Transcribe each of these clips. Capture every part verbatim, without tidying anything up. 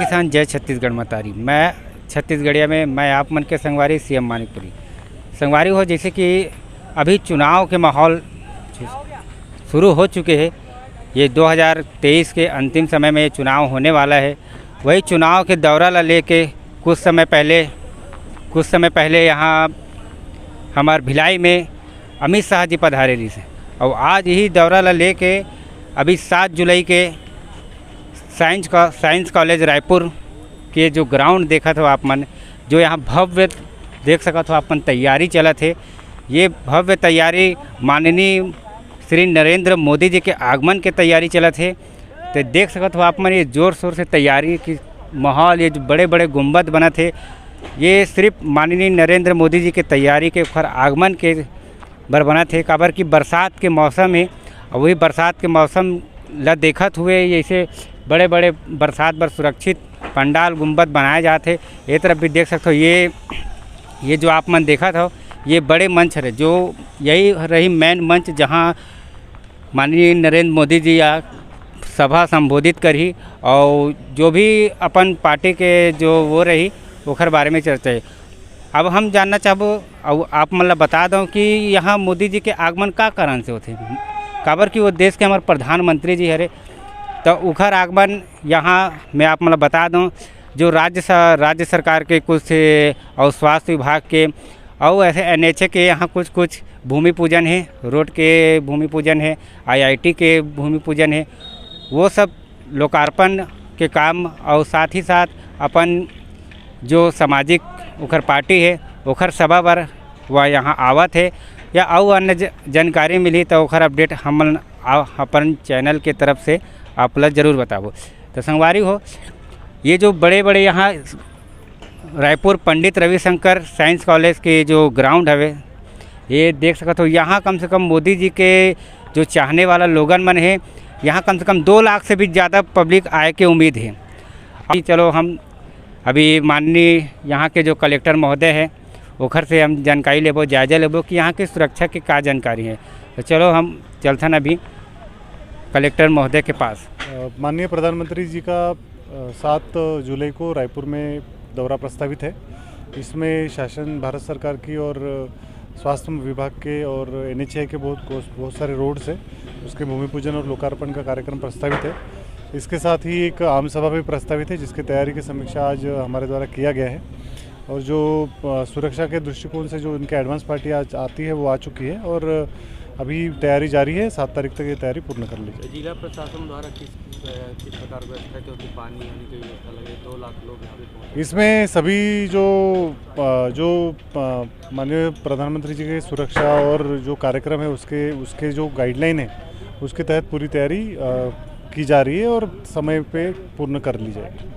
किसान जय छत्तीसगढ़ मतारी। मैं छत्तीसगढ़िया में, मैं आप मन के संगवारी सीएम मानिकपुरी। संगवारी हो, जैसे कि अभी चुनाव के माहौल शुरू हो चुके हैं। ये दो हज़ार तेईस के अंतिम समय में ये चुनाव होने वाला है। वही चुनाव के दौरा ला लेके कुछ समय पहले, कुछ समय पहले यहाँ हमार भिलाई में अमित शाह जी पधारे रहिस हे। और आज यही दौरा ला लेके अभी सात जुलाई के साइंस का, साइंस कॉलेज रायपुर के जो ग्राउंड देखत हो आप मन, जो यहाँ भव्य देख सकत हो आप मन, तैयारी चलत हे। ये भव्य तैयारी माननीय श्री नरेंद्र मोदी जी के आगमन के तैयारी चलत हे। तो देख सकत हो आप मन, ये जोर शोर से तैयारी की माहौल, ये जो बड़े बड़े गुंबद बनत हे, ये सिर्फ माननीय नरेंद्र मोदी जी के तैयारी के, ओखर आगमन के बर बनत हे। काबर कि बरसात के मौसम हे, और वही बरसात के मौसम ला देखत हुए, जैसे बड़े बड़े बरसात बर सुरक्षित पंडाल गुंबद बनाए जात हे। ये तरफ भी देख सकते हो, ये, ये जो आप मन देखत हो, ये बड़े मंच हरे, जो यही रही मेन मंच, जहाँ माननीय नरेंद्र मोदी जी या सभा संबोधित करही और जो भी अपन पार्टी के जो वो रही, ओखर बारे में चर्चा हे। अब हम जानना चाहबो और आप मन ला बता दो कि यहाँ मोदी जी के आगमन का कारण से होथे, काबर कि वो देश के हमारे प्रधानमंत्री जी हरे। तो उखर आगमन यहाँ मैं आप मन ला बता दो, जो राज्य स-, राज्य सरकार के कुछ और स्वास्थ्य विभाग के और ऐसे एनएचए के यहाँ कुछ कुछ भूमि पूजन हे, रोड के भूमि पूजन हे, आईआईटी के भूमि पूजन हे, वो सब लोकार्पण के काम और साथ ही साथ अपन जो सामाजिक ओखर पार्टी हे, ओखर सभा बर वह यहाँ आवत हे या अउ अन्य ज-, जानकारी मिली तो ओखर अपडेट हमन आ-, अपन चैनल के तरफ से आप ला जरूर बताबो। तो संगवारी हो, ये जो बड़े बड़े यहाँ रायपुर पंडित रविशंकर साइंस कॉलेज के जो ग्राउंड हवे, ये देख सकत हो, यहाँ कम से कम मोदी जी के जो चाहने वाला लोगन मन हे, यहाँ कम से कम दो लाख से भी ज़्यादा पब्लिक आए के उम्मीद हे। अभी चलो, हम अभी माननीय यहाँ के जो कलेक्टर महोदय है, ओखर से हम जानकारी लेबो, जायजा लेबो कि यहाँ के सुरक्षा के का जानकारी है। तो चलो, हम चलथन अभी कलेक्टर महोदय के पास। अ, माननीय प्रधानमंत्री जी का, अ, सात जुलाई को रायपुर में दौरा प्रस्तावित है। इसमें शासन, भारत सरकार की और स्वास्थ्य विभाग के और एनएचए के बहुत, बहुत सारे रोड्स हैं, उसके भूमि पूजन और लोकार्पण का कार्यक्रम प्रस्तावित है। इसके साथ ही एक आम सभा भी प्रस्तावित है, जिसकी तैयारी की समीक्षा आज हमारे द्वारा किया गया है। और जो, अ, सुरक्षा के दृष्टिकोण से जो इनकी एडवांस पार्टी आज आती है, वो आ चुकी है और अभी तैयारी जारी है। सात तारीख तक ये तैयारी पूर्ण कर ली जाएगी। जिला प्रशासन द्वारा किस, अ, किस प्रकार व्यवस्था की होगी? पानी वानी की व्यवस्था लगे, दो लाख लोग यहाँ पे पहुँचे। इसमें सभी जो, अ, जो, अ, माननीय प्रधानमंत्री जी की सुरक्षा और जो कार्यक्रम है, उसके, उसके जो गाइडलाइन है, उसके तहत पूरी तैयारी, अ, की जा रही है और समय पे पूर्ण कर ली जाएगी।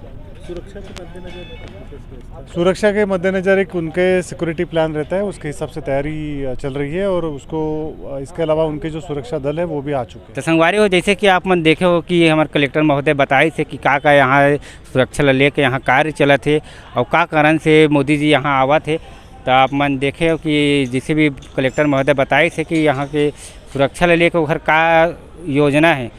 सुरक्षा के मद्देनजर विशेष व्यवस्था? सुरक्षा के मद्देनजर एक उनके सिक्योरिटी प्लान रहता है, उसके हिसाब से तैयारी, अ, चल रही है और उसको, अ, इसके अलावा उनके जो सुरक्षा दल है, वो भी आ चुके हैं। तो संगवारी हो, जैसे कि आप मन देखे हो कि हमारे कलेक्टर महोदय बताइस हे कि का का यहाँ सुरक्षा ला लेके यहाँ कार्य चलत हे और का कारण से मोदी जी यहाँ आवत हे। तो आप मन देखे हो कि जैसे भी कलेक्टर महोदय बताइस हे कि यहाँ के सुरक्षा ला लेके ओखर का योजना है,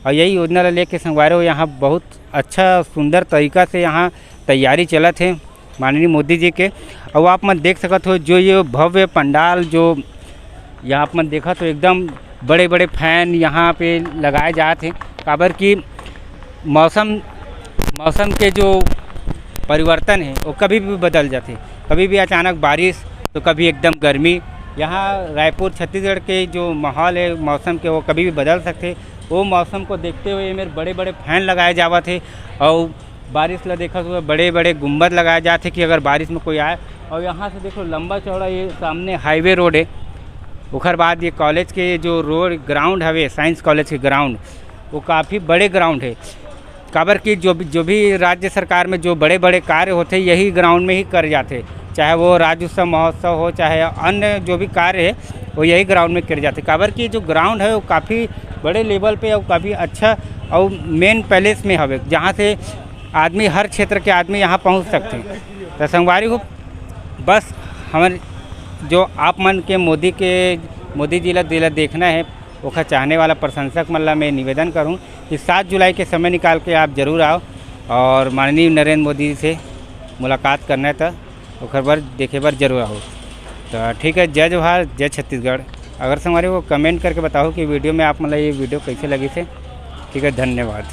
और यही योजना ला लेके संगवारी हो, यहाँ बहुत अच्छा सुंदर तरीका से यहाँ तैयारी चलत हे माननीय मोदी जी के। और आप मन देख सकत हो, जो ये भव्य पंडाल जो यहाँ आप मन देखत हो, एकदम बड़े बड़े फैन यहाँ पे लगाए जात हे, काबर कि मौसम, मौसम के जो परिवर्तन है, वो कभी भी बदल जाते, कभी भी अचानक बारिश, तो कभी एकदम गर्मी। यहाँ रायपुर, छत्तीसगढ़ के जो माहौल है मौसम के, वो कभी भी बदल सकते। वो मौसम को देखते हुए ये मेरे बड़े बड़े फैन लगाए जावत हे और बारिश ला देखत हुए बड़े बड़े गुंबद लगाए जाते कि अगर बारिश में कोई आए। और यहाँ से देखो, लंबा चौड़ा ये सामने हाईवे रोड है। ओकर बाद ये कॉलेज के जो रोड, ग्राउंड हवे, साइंस कॉलेज के ग्राउंड, वो काफ़ी बड़े ग्राउंड है। काबर कि जो भी, जो भी राज्य सरकार में जो बड़े-बड़े कार्य होथे, यही ग्राउंड में ही करे जाथे, चाहे वो राज्योत्सव महोत्सव हो, चाहे अन्य जो भी कार्य है, वो यही ग्राउंड में करे जाथे। काबर कि जो ग्राउंड है, वो काफ़ी बड़े लेवल पे और काफ़ी अच्छा और मेन पैलेस में हवे, जहाँ से आदमी, हर क्षेत्र के आदमी यहाँ पहुँच सकथे। तो संगवारी हो, बस हमर जो आप मन के मोदी के, मोदी जी ला, दिला देखना है, ओखर चाहने वाला प्रशंसक मन ला मैं निवेदन करूँ कि सात जुलाई के समय निकाल के आप जरूर आओ। और माननीय नरेंद्र मोदी से मुलाकात करना है, तो ओकर बर देखे बर जरूर आओ। तो ठीक है, जय जोहार, जय छत्तीसगढ़। अगर संगवारी हो, comment करके बताओ कि video में आप मन ला ये video कैसे लगिस हे। ठीक है, धन्यवाद।